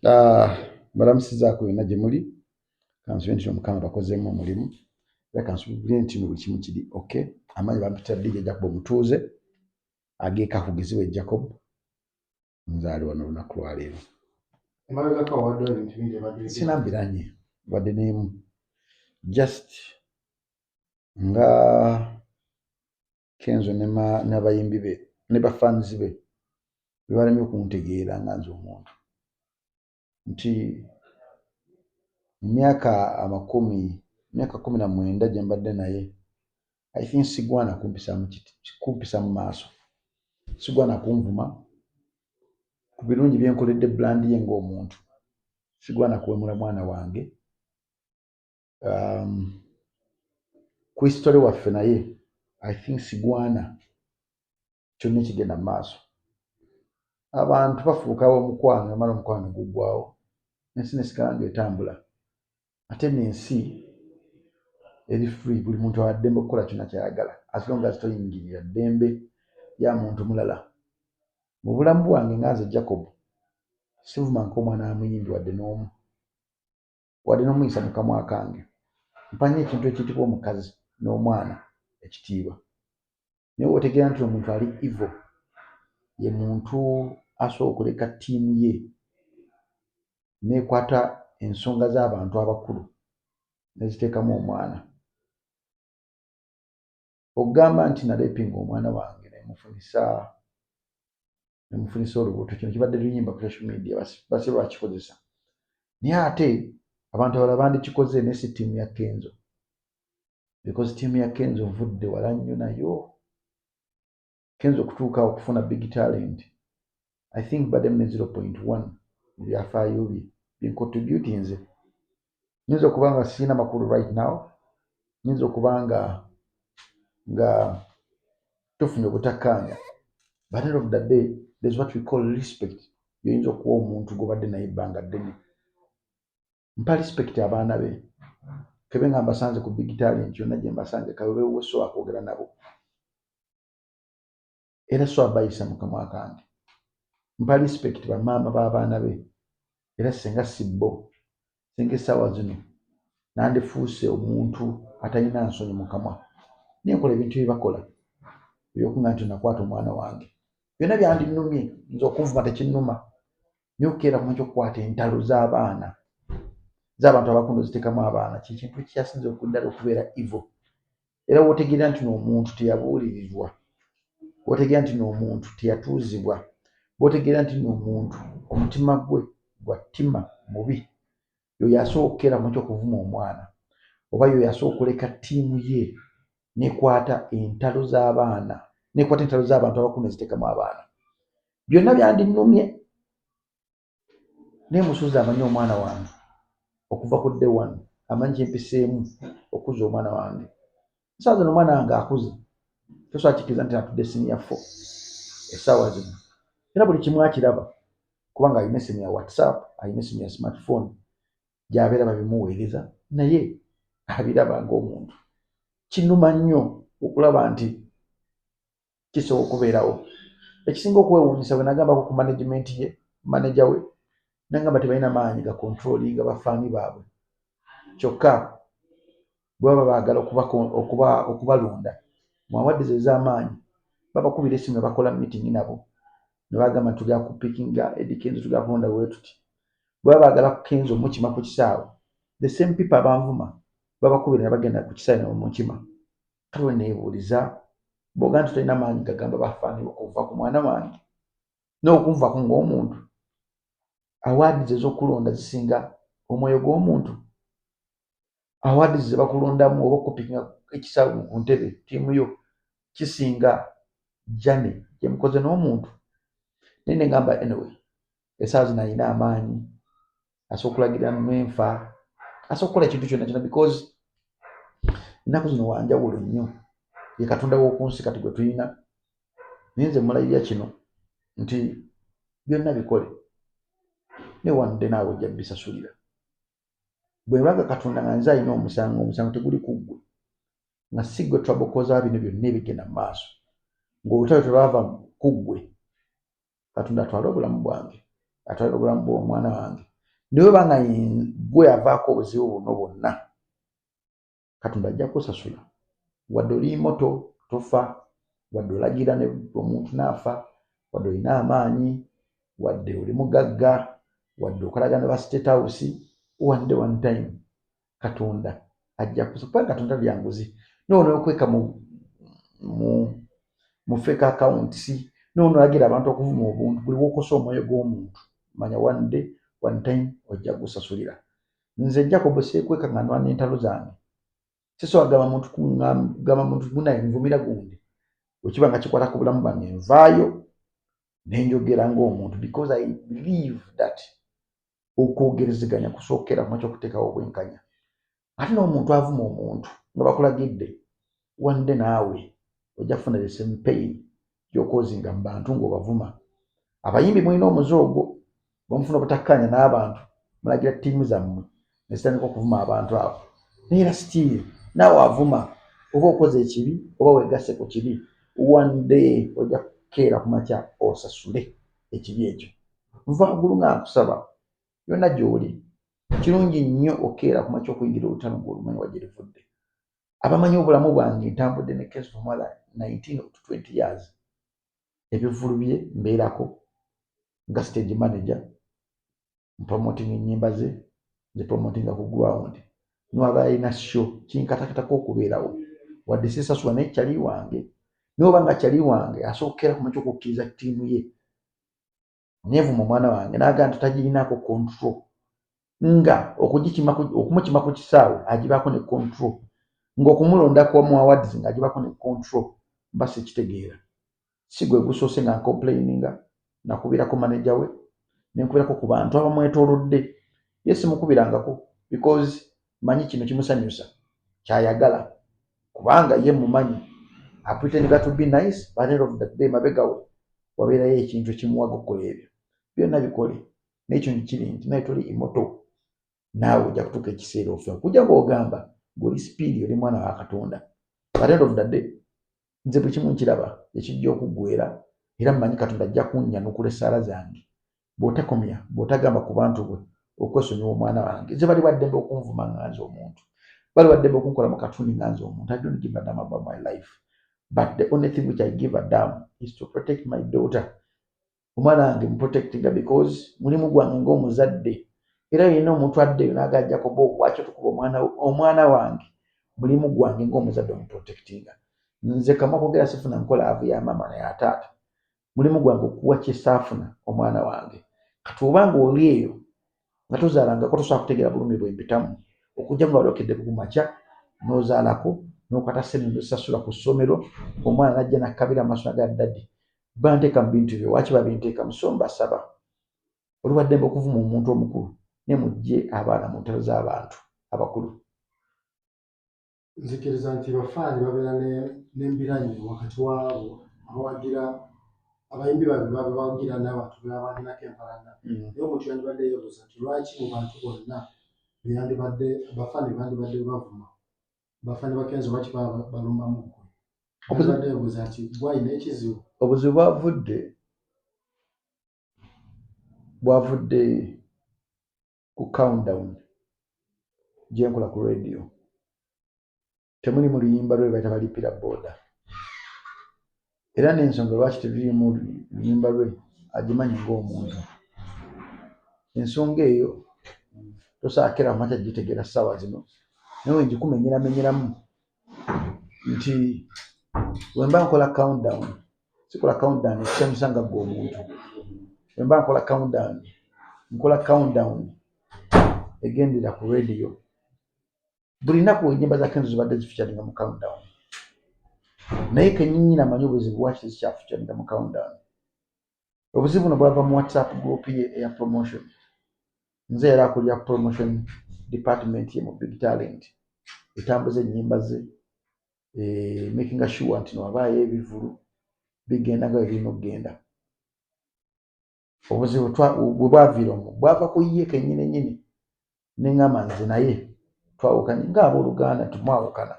Ah, mbalamusizaako yonna gye muli. Kansubire nti Omukama bakozeemu omulimu, era kansubire nti no buli kimu kiri ok. Amaanyi bampita DJ Jacob Omutuuze ageeka kugizibwe Jacob, nzaali wano olunaku lwaleero. Emabegako awaddewo ebintu bingi ebadde. Sinambiranye wadde n'emu, just nga Kenzo n'abayimbi be ne bafanzi be bebalemye okuntegeera nga nze omuntu, nti mu myaka amakumi, myaka 19 gye mbadde naye, I think sigwana kumpisa mu maaso, sigwana kunvuma ku birungi byenkoledde brand ye ng'omuntu, sigwana kuwemula mwana wange. Ku history waffe naye, I think sigwana kyonna ekigenda mu maaso. Abantu bafuuka omukwano, namala omukwano ne guggwawo, ensi nesigala ng'etambula. Ate n'ensi eri free, buli muntu awaddembe okukola kyonna kyayagala, as long as toyingirira ddembe lya muntu mulala. Mu bulamu bwange nga nze Jacob, sivuma nk'omwana wa muyimbi wadde n'omu, wadde n'omuyisa mu kamwa kange. Mpa nnyo ekintu ekiyitibwa omukazi n'omwana ekitiibwa. Naye wotegeera nti omuntu ali evil, ye muntu asobola okuleka ttiimu ye nekwata ensonga z'abantu abakulu neziteekamu omwana. Okugamba nti narapinga omwana wange nemufunisa olubuto, kino kibadde luyimba ku social media, basi bakikozesa. Naye ate abantu abalala bandikikoze, naye si ttiimu ya Kenzo, because ttiimu ya Kenzo nvudde wala nnyo nayo. Kenzo okutuuka okufuna Big Talent, I think baddemu ne 0.1 mu byafaayo bye byencontribute. Nze nyinza okuba nga sirina makulu right now, nyinza okuba nga tufunye obutakkaanya, but end of the day there's what we call respect. Yoyinza okuwa omuntu gwobadde naye ebbanga ddene. Mpa respect abaana be, kebe nga mbasanze ku Big Talent, yonna gye mbasanze, kabe wesobola kwogera nabo, era so abayisa mu kamwa kange. Mpa respect bamaama b'abaana be, era senga si bo, senga essaawa zino nandifuuse omuntu atalina nsonyi mu kamwa. Naye nkola ebintu bye bakola ebyokunga nti nakwata omwana wange, byonna byandinumye. Nze okunvuma tekinnuma, naye okukeera kumakya okukwata entalo z'abaana, z'abantu abakulu, ziteekamu abaana, kyekintu ekyasinze okuddala okubeera evil. Era wotegeera nti n'omuntu teyabuulirirwa, wotegeera nti n'omuntu teyatuuzibwa, wotegeera nti n'omuntu omutima gwe gwa ttima mubi, yoyo asobola okukeera kumakya okuvuma omwana, oba yoyo asobola okuleka ttiimu ye nekwata entalo z'abaana, nekwata entalo z'abantu abakulu neziteekamu abaana, byonna byandinumye. Naye Musuuza amanyi omwana wange okuva ku day one, amanyi kyempiseemu okuza omwana wange. Essaawa zino omwana wange akuze, tosobola kikkiriza nti atudde senior four essaawa zino, era buli kimu akiraba, kubanga alina essimu ya WhatsApp, alina essimu ya smartphone gy'abeera babimuweereza, naye abiraba ng'omuntu. Kinuma nnyo okulaba nti kisobola okubeerawo. Ekisinga okwewuunyisa, bwe nagambako ku management ye, manager we nagamba tebalina maanyi ga controllinga bafaani baabwe, kyokka bwe baba baagala okubalonda mu awards ez'amaanyi, babakubira essimu ne bakola meeting nabo ne bagamba nti tugenda kupickinga Eddy Kenzo, tugenda kulonda bwe tuti. Bwe baba baagala Kenzo mukima ku kisaawe, the same people abanvuma babakubira ne bagenda ku kisaawe ne bamukima. Kale we neebuuliza, bw'ogaa nti tolina maanyi gagamba bafaani okuva ku mwana wange n'okunvako ng'omuntu, awards ez'okulonda zisinga omwoyo gw'omuntu? Awards ze bakulondamu oba okupickinga ekisaawe ku ntebe ttiimu yo kisinga journey gye mukoze n'omuntu? Naye ne ngamba, anyway, essaawa zino alina amaanyi, asobola okulagirira nwenfa, asobola okukola ekintu kyonna kyonna, because ennaku zino wanjawulo nnyo, ye Katonda w'oku nsi kati gwe tulina. Naye nze mulayirira kino nti byonna bikole, ne one day naawe ojja bisasulira. Bwe mbaga Katonda nga nze alina omusango, omusango teguli ku ggwe, nga si ggwe trouble causer bino byonna ebigenda mu maaso, ng'olutalo telwava ku ggwe, Katonda atwale obulamu bwange, atwale obulamu bw'omwana wange. Naye oba nga gwe avaako obuzibu buno bwonna, Katonda ajja kusasula. Wadde oli moto tofa, wadde olagira ne omuntu n'afa, wadde olina amaanyi, wadde oli mugagga, wadde okolagana ne ba State House, one day, one time Katonda ajja kusasula, kubanga Katonda talya nguzi. Noono okweka mu fake accounts, noono olagira abantu okuvuma obuntu, buli wokosa omwoyo gw'omuntu, manya one day, one time ojja gusasulira. Nze Jacob seekweka nga nwana entalo zange. Sisobola gamba muntu, kugamba muntu munaye nvumira gundi. Bwekiba nga kikwata ku bulamu bwange, nvaayo nenjogera ng'omuntu, because I believe that okwogerezeganya kusookera kuma kyokuteekawo obwenkanya. Ate n'omuntu avuma omuntu nga bakulagidde, one day naawe ojja kufuna the same pain gy'ocausinga mu bantu ng'obavuma. Abayimbi mulina omuze ogwo, bwemufuna obutakkaanya n'abantu, mulagira ttiimu zammwe ne zitandika okuvuma abantu abo. Naye era still naawe avuma, oba okoze ekibi oba wegasse ku kibi, one day ojja kukeera ku makya osasule ekibi ekyo. Nva waggulu nga nkusaba, yonna gy'oli, kirungi nnyo okeera ku makya okuyingira olutalo ng'olumanyi wa gye luvudde. Abamanyi obulamu bwange, ntambudde ne Kenzo for more than 19 to 20 years. Ebivvulu bye mbeerako nga stage manager, mpromoting ennyimba ze, nze promotinga ku ground. Niwaba alina show, kinkatakatako okubeerawo wadde sisasula, naye kyali wange. Naye oba nga kyali wange asookera ku makya okukkiriza ttiimu ye neevuma omwana wange, n'agamba nti tagirinaako control, nga okumukima ku kisaawe agibaako ne control, ng'okumulondako mu awards ng'agibaako ne control, mba sikitegeera. Si gwe gusoose nga ncomplaininga. Nakubirako manager we, nenkubirako ku bantu abamwetoolodde. Ye simukubirangako because manyi kino kimusanyusa, kyayagala, kubanga ye mumanyi, apretendinga to be nice, but end of the day mabega we wabeerayo ekintu ekimuwaga okukola ebyo byonna bikole. Naye kino kiri nti naye toli immortal, naawe ojja kutuuka ekiseera ofe. Okujja ng'ogamba ng'oli spirit, oli mwana wa Katonda, but end of the day nze buli kimu nkiraba ekijja okuggwera, era mmanyi Katonda ajja kunnyanukula essaala zange. Bw'otakomya, bw'otagamba ku bantu bwe okwesonyiwa omwana wange, nze bali baddembe okunvuma nga nze omuntu, bali baddembe okunkola mu katuni nga nze omuntu. I don't give a damn about my life, but the only thing which I give a damn is to protect my daughter. Omwana wange muprotectinga because mulimu gwange ng'omuzadde. Era yenna omuntu addeyo n'agajjako bo, lwaki otukuba omwana wange? Mulimu gwange ng'omuzadde omuprotectinga. Nze kamwa kwogera sifuna nkola avu ya maama naye ataata. Mulimu gwange okuwa kyesaafuna omwana wange. Kati obanga oli eyo nga tozaalangako, tosobola kutegeera bulumi bwe mpitamu. Okujja nga walyokedde ku makya n'ozaalako, n'okwata ssente n'ozisasula ku ssomero, omwana najja nakkabira amaaso naga, "Daddy, banteeka mu bintu byo, waki babinteekamu?" So mbasaba, oli waddembe okuvuma omuntu omukulu, ne mujje abaana mu ntalo z'abantu abakulu. Nzikiriza nti bafaani babeera n'embiranye wakati waabo abawagira abayimbi baabwe baba bawagira n'abantu bebabalinako empalana. Naye omuntu yandibadde yeebuuza nti lwaki mu bantu bonna beyandibadde bafaani bandibadde bavuma, bafaani ba Kenzo lwaki baba balumbamu ggwe? Yandibadde yeebuuza nti gwalina ekizibu. Obuzibu bwavudde ku countdown gyenkola ku radio. Temuli mu luyimba lwe bayita "Balipira Booda", era n'ensonga lwaki tetuli mu luyimba lwe agimanyi ng'omuntu. Ensonga eyo tosaakira makya gitegeera ssaawa zino, naye wengikumenyeramenyeramu nti wemba nkola countdown, sikola countdown ekisanyusa nga ggwe omuntu. Wemba nkola countdown, nkola countdown egendera ku radio. Buli nnaku ennyimba za Kenzo zibadde zifeaturinga mu countdown, naye kenyinyini amanyi obuzibu lwaki tezikyafeaturinga mu countdown. Obuzibu buno bwava mu WhatsApp group ye eya promotion. Nze era akulira promotion department ye mu Big Talent, etambuza ennyimba ze, making sure nti nowabaayo ebivulu bigenda nga bwe birina okugenda. Obuzibu bwe bwaviira omwo bwava ku ye kennyini nnyini. Neŋŋamba nze naye twawukanye ng'abooluganda, tumwawukana.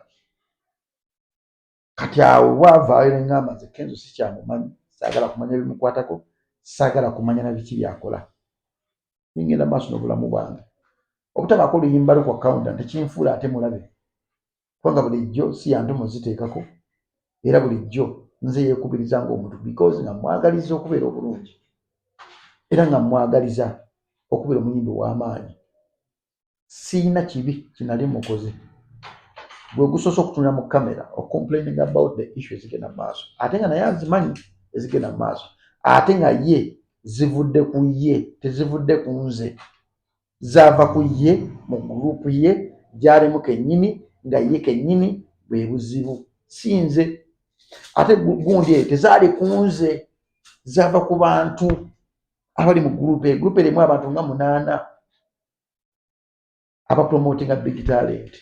Kati awo bwavaayo, neŋŋamba nze Kenzo sikyamumanyi, saagala kumanya bimukwatako, saagala kumanya na biki byakola. Ningenda maaso n'obulamu bwange. Obutabaako oluyimba lwo kwa countdown tekinfuula ate mulabe, kubanga bulijjo si yantumo ziteekako, era bulijjo nze yeekubiriza ng'omuntu, because nga mwagaliza okubeera obulungi, era nga mwagaliza okubeera omuyimbi ow'amaanyi. Siina kibi kinali mukoze. Gwe gusoose okutunula mu kamera ocomplaining about the issue ezigenda mu maaso, ate nga naye azimanyi ezigenda mu maaso, ate nga ye zivudde ku ye, tezivudde ku nze, zaava ku ye mu group ye gyalimu kennyini, nga ye kennyini bwe buzibu, si nze. Ate gundi eyo tezaali ku nze, zaava ku bantu abali mu group eyo. Group erimu abantu nga munaana abapromotinga Big Talent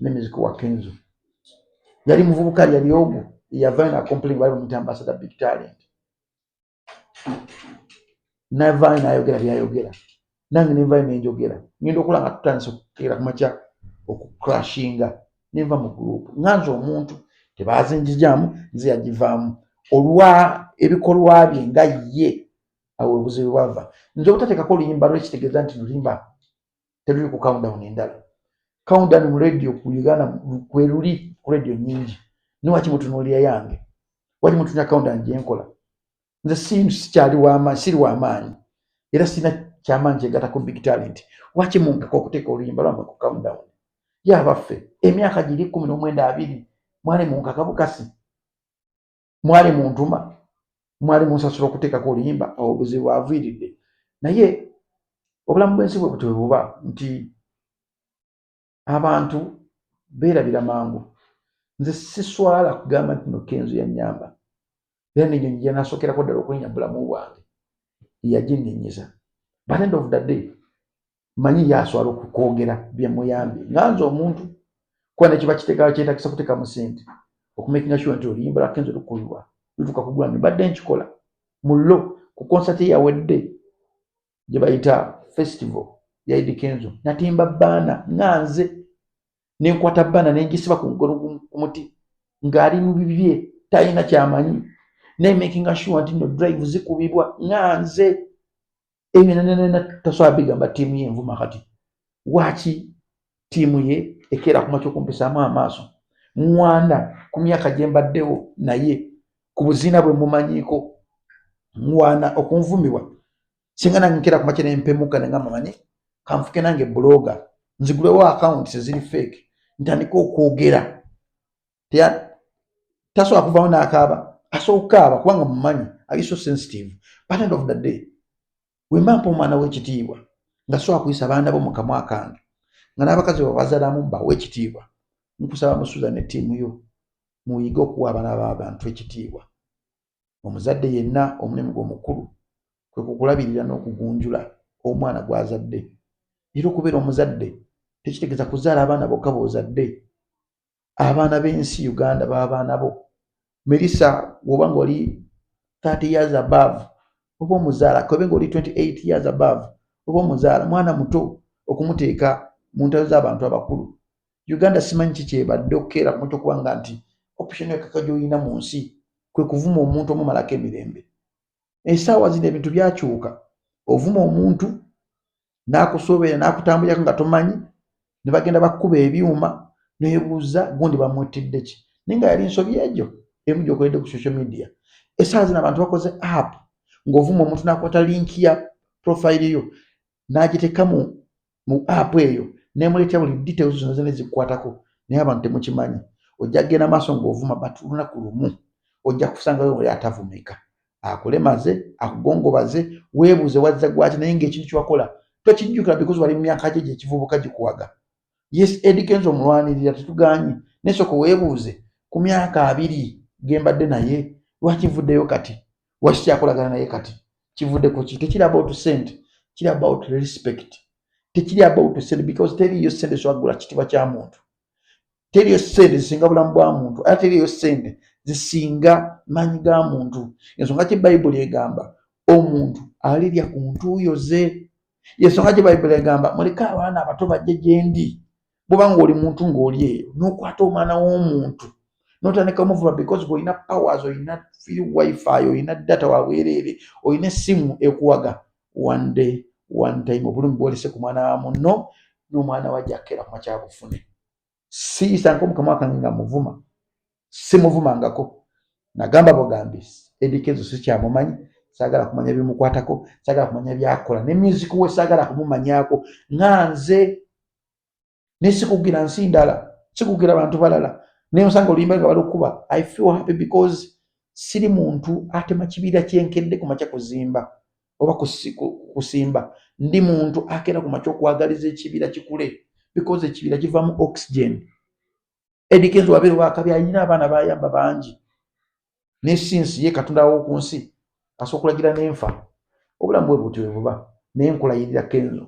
ne music wa Kenzo. Yali muvubuka, yali ogwo yavayo nacomplain, bali bamuyita Ambassador Big Talent, navaayo nayogera byayogera, nange nenvayo nenjogera. Ngenda okola nga tutandise okukeera kumakya okucrashinga, nenva mu group nga nze omuntu tebazinjijaamu, nze yagivaamu olwa ebikolwa bye nga ye. Awo obuzibu bwava. Nze obutateekako oluyimba lwe kitegeeza nti lulimba teruli ku countdown endala. Countdown mu radio ku Uganda kweruli ku radio nyingi, niwaki mutunuulira yange? Waki mutunulira countdown gyenkola? Nze sikyali wamaanyi, siri wamaanyi, era sirina kyamaanyi kyegatako Big Talent. Waki munkaka okuteeka oluyimba lwammwe ku countdown? Yabaffe emyaka giri 19, 20, mwali munkaka bukasi, mwali muntuma, mwali munsasula okuteekako oluyimba. Awo obuzibu bwaviiridde. Naye obulamu bw'ensi bwe butyo bwe buba nti abantu beerabira mangu. Nze siswala kugamba nti no Kenzo yannyamba, era nenyonyi gyenasookerako ddala okulinnya mu bulamu bwange yaginninyiza. But end of the day, manyi yaswala okukwogera byemuyambye nga nze omuntu, kuba nekiba kiteeka kyetagisa kuteekamu sente okumakinga sure nti oluyimba lwa Kenzo lukubibwa lutuuka ku Grammy. Mbadde nkikola mu lo ku concert eyawedde gye bayita festival ya Eddy Kenzo, natimba banner nga nze nenkwata banner nenjisiba ku mukono ku muti ng'ali mu bibye, talina kyamanyi, naye makinga sure nti no drive zikubibwa nga nze. Ebyo nanana tasobola bigamba ttiimu ye envuma. Kati waaki ttiimu ye ekeera kumakya okumpisaamu amaaso mwana ku myaka gye mbaddewo naye ku buziina bwe mumanyiiko mwana okunvumibwa? Singa nange nkeera kumakya nempemuka nengamba, manyi kanfuke nange blogger, nzigulewo accounts eziri fake, ntandike okwogera, tasobola kuvamu n'akaaba. Asobola okukaaba kubanga mumanyi ali so sensitive. But end of the day, wemba mpa omwana w'ekitiibwa nga sobola kuyisa baana bo mu kamwa kange nga n'abakazi babazalamu mbawe ekitiibwa, nkusaba musuza ne ttiimu yo muyige okuwa abaana b'abantu ekitiibwa. Omuzadde yenna omulimu gwe omukulu kwe kukulabirira n'okugunjula omwana gw'azadde. Era okubeera omuzadde tekitegeeza kuzaala abaana bokka b'ozadde. Abaana b'ensi Uganda b'abaana bo. Melissa, bw'oba ng'oli 30 years above oba omuzaala, kobe ng'oli 28 years above oba omuzaala, mwana muto okumuteeka mu ntalo z'abantu abakulu. Uganda simanyi kikyebadde okukeera ku muto, kubanga nti option ekaka gy'olina mu nsi kwe kuvuma omuntu omumalako emirembe. Essaawa zino ebintu byakyuka. Ovuma omuntu n'akusoobera n'akutambulirako nga tomanyi, ne bagenda bakkuba ebyuma, neebuuza gundi bamwetidde ki, naye nga yali nsobi egyo emu gyokoledde ku social media. Essaawa zino abantu bakoze app ng'ovuma omuntu n'akwata link ya profile yo n'agiteeka mu app eyo, nemuleetera buli details zonna zonna ezikukwatako. Naye abantu temukimanyi, ojja kugenda maaso ng'ovuma, but lunaku lumu ojja kusangayo oli atavumika akulemaze, akugongobaze, weebuuze wazza gwaki, naye ng'ekintu kyewakola tokijjukira because wali mu myaka gye gyekivubuka gikuwaga. Yes, Eddy Kenzo omulwanirira, tetuganyi, naye sooka weebuuze ku myaka 20 gembadde naye, lwaki nvuddeyo kati? Lwaki kyakolagana naye kati? Kivudde ku ki? Tekiri about sente, kiri about respect. Tekiri about sente because teriyo sente zowagula kitiibwa kya muntu, teriyo sente zisinga bulamu bwa muntu, ate teriyo sente zisinga maanyi ga muntu. Ensonga ki Bayibuli egamba omuntu alirya ku ntuuyo ze? Yensonga ki Bayibuli egamba muleke abaana abato bajje gye ndi? Bwoba ng'oli muntu ng'oli eyo n'okwata omwana w'omuntu n'otandika omuvuma because olina powers, olina free WiFi, olina data wabwereere, olina essimu ekuwaga, one day One time obulumi bwolese ku mwana wa munno n'omwana wajja akkeera ku makya bufune. Siyisanko mukamwa kange nga muvuma, simuvumangako. Nagamba bugambi Eddy Kenzo sikyamumanyi, saagala kumanya bimukwatako, saagala kumanya byakola ne music we, saagala kumumanyako nga nze nesikugira nsi ndala, sikugira bantu balala. Nensanga oluyimba nga balukuba, I feel happy because siri muntu atema kibira kyenkedde ku makya kuzimba oba kusimba. Ndi muntu akeera ku makya okwagaliza ekibira kikule because ekibira kivaamu oxygen. Eddy Kenzo wabeera wakabi, alina abaana bayamba bangi, ne sinsi ye Katonda wo ku nsi asobola okulagira n'enfa. Obulamu bwe butyo bwe buba, naye nkulayirira Kenzo,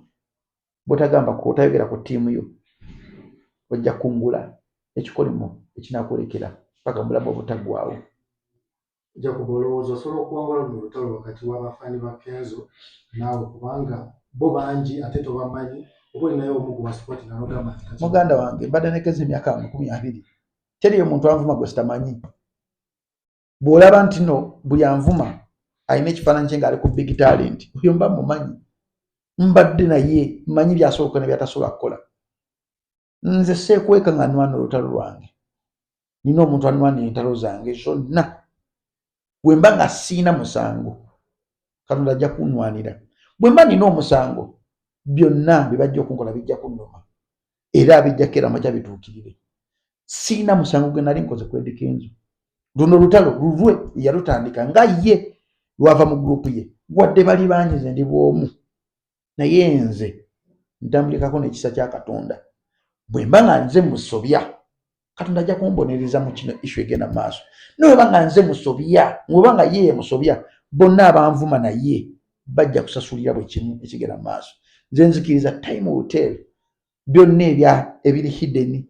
bwotagamba otayogera ku ttiimu yo, ojja kungula ekikolimo ekinakwolekera paka mu bulamu obutaggwaawo. Jacob, olowooza osobola okuwangula luno olutalo wakati w'abafaani ba Kenzo naawe, kubanga bo bangi ate tobamanyi, oba olinayo omu gwe wasupportinga n'ogamba nti kati? Muganda wange, mbadde ne Kenzo emyaka 20, teriyo muntu anvuma gwe sitamanyi. Bw'olaba nti no buli anvuma alina ekifaananyi kye ng'ali ku Big Talent, oyo mba mumanyi, mbadde naye, mmanyi byasobola okukola ne byatasobola kukola. Nze seekweka nga nwana olutalo lwange. Nina omuntu anwanira entalo zange zonna. Bwe mba nga siina musango, Katonda ajja kunnwanira. Bwe mba nina omusango, byonna bye bajja okunkola bijja kunnuma era bijja keera makya bituukirire. Siina musango gwe nali nkoze ku Eddy Kenzo. Luno olutalo lulwe, yalutandika nga ye lwava mu group ye. Wadde bali bangi, nze ndi bwomu, naye nze ntambulirako n'ekisa kya Katonda. Bwe mba nga nze musobya, Katonda ajja kumbonereza mu kino issue egenda mu maaso. Naye oba nga nze musobya, oba nga ye musobya, bonna abanvuma naye bajja kusasulira buli kimu ekigenda mu maaso. Nze nzikiriza time will tell. Byonna ebya ebiri hidden,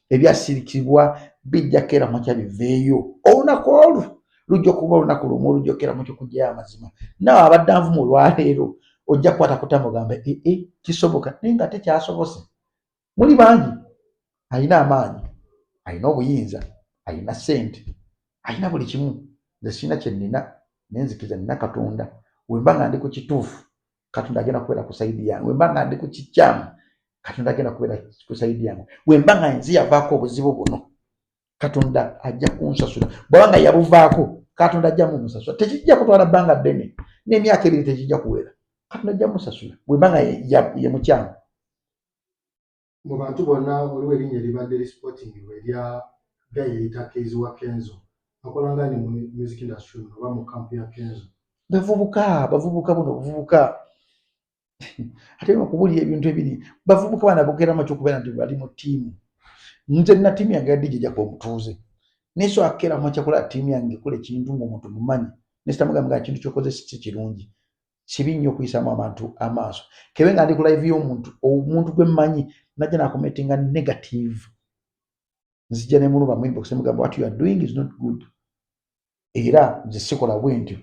ebyasirikibwa bijja keera makya biveeyo. Olunaku olwo lujja okuba olunaku lumu olujja okukeera makya okugyayo amazima. Naawe abadde anvuma olwaleero ojja kukwata kutama ogambe, "Ee, kisoboka," naye nga tekyasobose. Muli bangi, alina amaanyi, alina obuyinza, alina ssente, alina buli kimu. Nze sirina kye nnina, naye nzikiriza nina Katonda. Wemba nga ndi ku kituufu, Katonda agenda kubeera ku side yange. Wemba nga ndi ku kikyamu, Katonda agenda kubeera ku side yange. Wemba nga nze yavaako obuzibu buno, Katonda ajja kunsasula. Bwaba nga yabuvaako, Katonda ajja mumusasula. Tekijja kutwala bbanga ddene, n'emyaka 2 tekijja kuwera. Katonda ajja musasula bwemba nga ye mukyamu. Mu bantu bonna, waliwo erinnya eribadde lisupportingibwa erya guy eyita Keizi wa Kenzo. Akola nga ni mu music industry muno oba mu camp ya Kenzo? Bavubuka, bavubuka buno obuvubuka, ate okubuulira ebintu ebiri, bavubuka bana boogera makya okubeera nti bali mu ttiimu. Nze nina ttiimu yange ya DJ Jacob omutuuze, naye so akeera makya kola ttiimu yange ekola ekintu ng'omuntu mumanyi, nesitamugamba nga kintu kyokoze si kirungi. Kibi nnyo okuyisaamu abantu amaaso. Kebe nga ndi ku live y'omuntu, omuntu gwe mmanyi najja nacommentinga negative, nzija ne mulumba mu inbox, nemugamba, "What you are doing is not good." Era nze sikola bwe ntyo.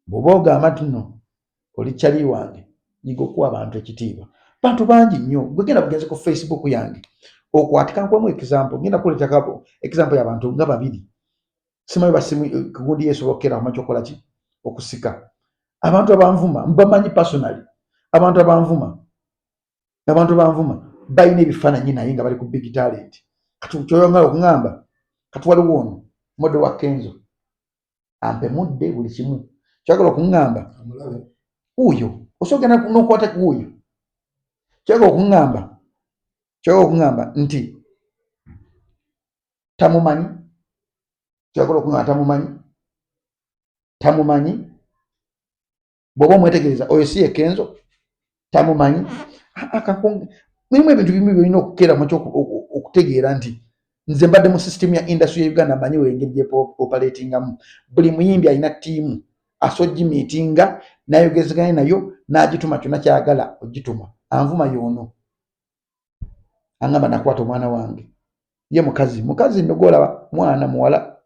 Bw'oba ogamba nti nno oli kyali wange, nyiga okuwa abantu ekitiibwa. Bantu bangi nnyo. Gwe genda bugenzi ku Facebook yange okwate kankuwemu example. Ngenda kuleetako example y'abantu nga babiri. Simanyi basimu gundi yesobola okukeera kumakya okukola ki, okusika abantu abanvuma. Mbamanyi personally. Abantu abanvuma, abantu banvuma balina ebifaananyi naye nga bali ku Big Talent. Kati kyoyongera okuŋŋamba, kati waliwo ono model wa Kenzo ampemudde buli kimu. Kyagala okuŋŋamba Amulabe. Wuuyo osogenda n'okwata wuuyo. Kyagala okuŋŋamba nti tamumanyi. Kyagala okuŋŋamba tamumanyi, tamumanyi. Bw'oba omwetegereza, oyo si ye Kenzo, tamumanyi. Mulimu ebintu bimu byolina okukeeramu okutegeera nti nze mbadde mu system ya industry ya Uganda, manyi engeri gy'operatingamu. Buli muyimbi alina ttiimu, asobola ogimeetinga n'ayogezeganya nayo n'agituma kyonna kyagala ogituma. Anvuma y'ono aŋŋamba nakwata omwana wange. Ye mukazi, mukazi nno gwolaba mwana muwala,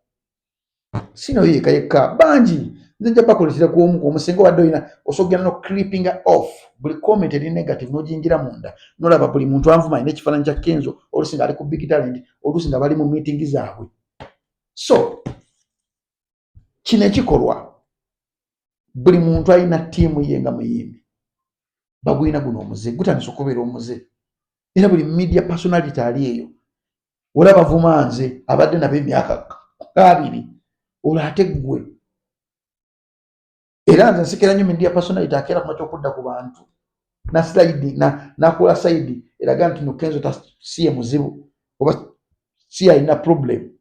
sino yeka yekka, bangi. Nze nja bakuleetera ku omu ku omusinga. Obadde olina osobola no clipping off buli comment eri negative n'ogiyingira munda nolaba buli muntu anvuma alina ekifaananyi kya Kenzo, oluusi nga ali ku Big Talent, oluusi nga bali mu meeting zaabwe. So kino ekikolwa, buli muntu alina ttiimu ye nga muyimbi. Bagulina guno omuze, gutandise okubeera omuze, era buli media personality ali eyo olaba vuma nze abadde nabo emyaka 20, olwo ate ggwe. Era nze nsikira nnyo media personality akeera kumakya okudda ku bantu na slide nakola side eraga nti no, Kenzo si ye muzibu oba si alina problem.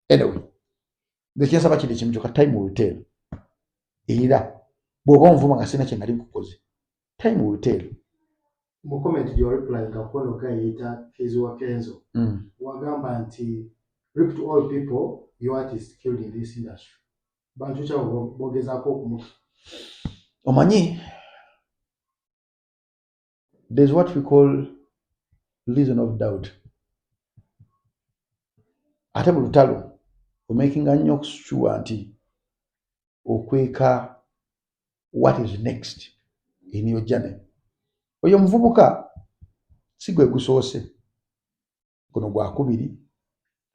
Anyway, nze kyensaba kiri kimu kyokka, time will tell. Era bw'oba onvuma nga sirina kye nali nkukoze, time will tell. Mu comment gye wareplyinga kwono guy yeyita Kezi wa Kenzo, wagamba nti, "RIP to all people your artist killed in this industry." Bantu kyabo bogezaako okumuta? Omanyi, there's what we call reason of doubt. Ate mu lutalo omakinga nnyo okusure nti okweka what is next in your journey. Oyo omuvubuka si gwe gusoose, guno gwakubiri,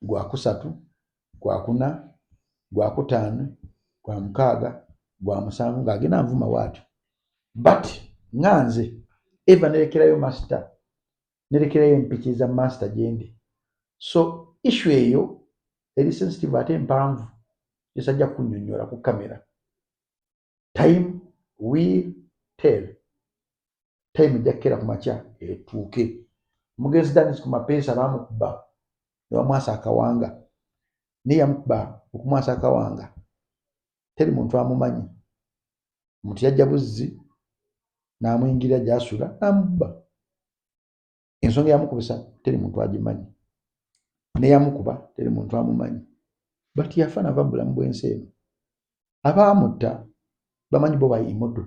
gwakusatu, gwakuna, gwakutaano, gwa mukaaga, gwa musanvu ng'agenda nvuma bw'atyo. But nga nze eva nerekerayo master, nerekerayo empiki za master gyendi. So issue eyo eri sensitive ate empanvu, esajja kunnyonnyola ku kamera. Time will tell. Time ejja kukera ku makya etuuke. Omugenzi Danis ku mapeesa baamukuba ne bamwasa akawanga, naye yamukuba okumwasa akawanga teri muntu amumanyi. Omuntu yajja buzzi n'amuyingira gy'asula n'amukuba. Ensonga yamukubisa teri muntu agimanyi, neyamukuba teri muntu amumanyi, but yafa nava mu bulamu bw'ensi eno. Abaamutta bamanyi bo ba immortal,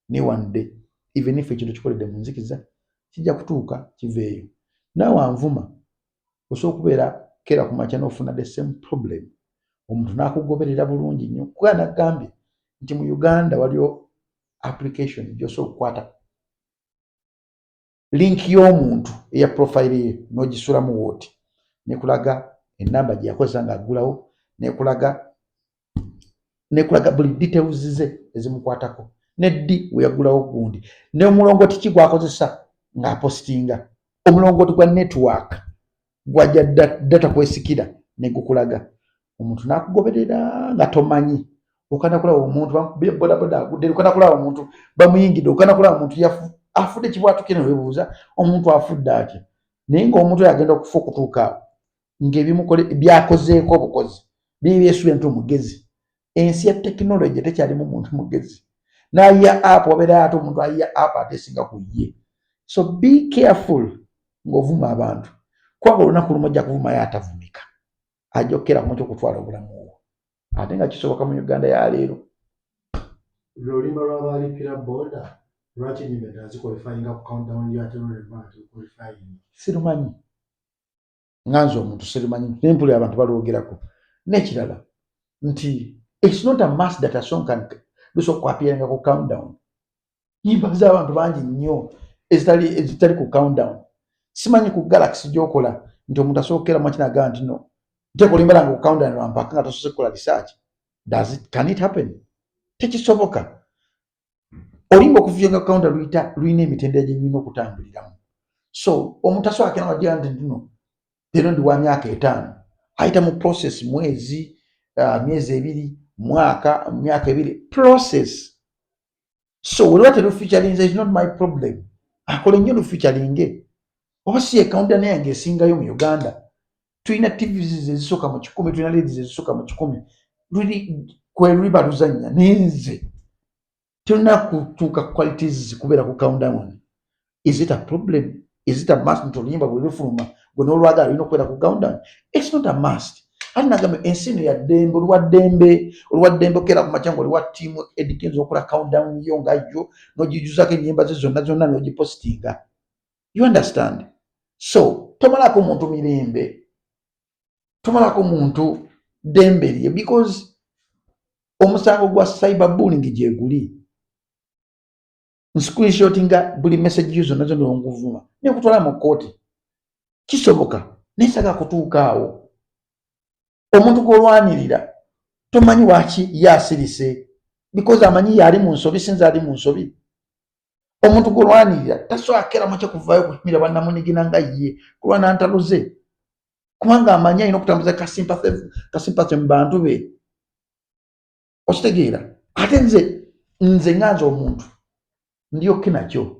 ne one day, even if ekintu kikoledde mu nzikiza, kijja kutuuka kiveeyo. Naawe anvuma osobola okubeera keera ku makya n'ofuna the same problem, omuntu n'akugoberera bulungi nnyo. Kuba nagambye nti mu Uganda waliwo application gy'osobola okukwata link y'omuntu eya profile ye n'ogisulamu wooti, nekulaga enamba gye yakozesa ng'aggulawo, nekulaga buli details ze ezimukwatako, neddi we yaggulawo gundi, n'omulongooti ki gwakozesa ng'apositinga, omulongooti gwa network gwajja data kwesikira negukulaga. Omuntu n'akugoberera nga tomanyi, okanda kulaba omuntu bamukubye bodaboda agudde, okanda kulaba omuntu bamuyingidde, okanda kulaba omuntu afudde kibwatukire, newebuuza omuntu afudde atya? Naye ng'omuntu oyo agenda okufa okutuuka awo ng'ebimukole byakozeeko obukozi biri byesuubira nti omugezi. Ensi ya tekinologi tekyalimu muntu mugezi n'ayiya app, wabeerayo ate omuntu ayiya app ate esinga ku ye. So be careful ng'ovuma abantu, kubanga olunaku lumu ojja kuvumayo atavumika, ajja okukera ku makya okutwala obulamu bwo, ate nga kisoboka mu Uganda ya leero. Lwe oluyimba lw'abalipira boda, lwaki ennyimba endala ziqualifyinga ku countdown yo ate lwo nga teruqualifyinga? Sirumanyi, nga nze omuntu sirumanyi, naye mpulira abantu balwogerako. N'ekirala nti it's not a must that a song can lusobola okuappearinga ku countdown. Nyimba z'abantu bangi nnyo ezitali ku countdown. Simanyi ku Galaxy gyokola nti omuntu asobola okukera mwaki nagamba nti no, nteeka oluyimba lwange ku countdown lwampaka nga tosoose kukola research. Does it, can it happen? Tekisoboka. Oluyimba okufiiringa ku countdown luyita lulina emitendera gye lulina okutambuliramu. So omuntu asobola akera wagira nti no, leero ndi wa myaka 50, ayita mu process mwezi, myezi 2, mwaka, myaka 2 process. So weliba terufeaturinze is not my problem. Akole nnyo lufeaturinge oba si countdown yange esingayo mu Uganda. Tulina TVs ezisooka mu 100, tulina ladies ezisooka mu 100, luli kwe luliba luzannya, naye nze tulina kutuuka qualities kubeera ku countdown. Is it a problem? Is it a must nti oluyimba bwe lufuluma gwe n'olwagala lulina okubeera ku countdown? It's not a must. Ate nagamba ensi eno yaddembe, olwaddembe, olwaddembe okera ku makya nga oli wa tiimu Eddy Kenzo, okola countdown yo nga yo n'ogijjuzako ennyimba ze zonna zonna n'ogipositinga. You understand? So tomalako muntu mirembe, tomalako muntu ddembe lye, because omusango gwa cyber bullying gyeguli. Nscreenshotinga buli message yo zonna zonna onguvuma nekutwala mu kkooti, kisoboka, naye saga kutuuka awo. Omuntu gw'olwanirira tomanyi waki ye asirise, because amanyi yali mu nsobi, sinza ali mu nsobi. Omuntu gwolwanirira tasobola keramu kyekuvaayo kuyimirira bwannamunigina nga ye kulwana ntalo ze, kubanga amanyi alina okutambuza ka sympathy mu bantu be. Okitegeera? Ate nze nga nze omuntu ndyokke nakyo.